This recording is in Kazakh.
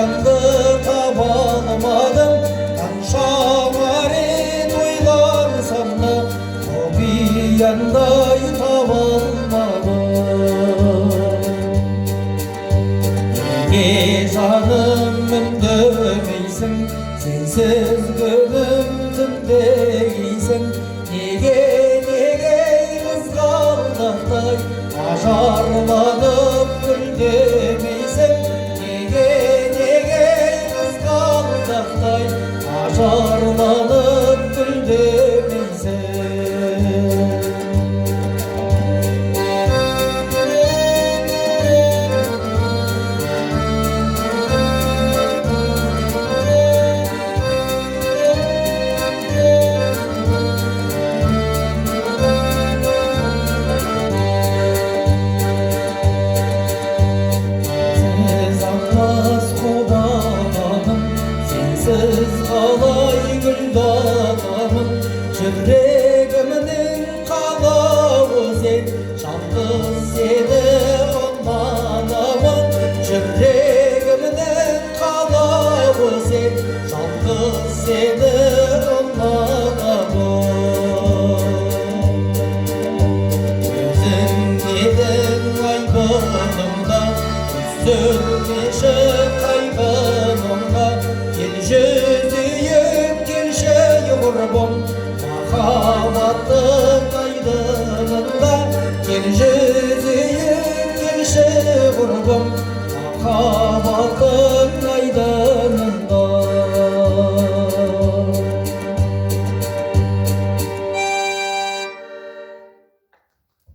Құпиянды таба алмадым. Қаншама рет ойлансам да, құпияндай таба алмадым. Неге, жаным, үндемейсің? Сенсіз күнім түндейсің. Неге, неге қызғалдақтай ажарланып гүлдемейсің? Неге, неге қызғалдақтай ажарланып гүлдемейсің? Сенсіз атпас қобаламын, сенсіз қалай гүлдаламын? Жүрегімнің қалауы сен, жалғыз сені ұнатамын. Жүрегімнің қалауы сен, жалғыз сені ұнатамын. Өзің едің айбынымда, түсірмеші қайғы мұңға. Кел, жүзейіп, келші, құрбым, махаббаттың айдынында. Кел, жүзейіп, келші, құрбым, махаббаттың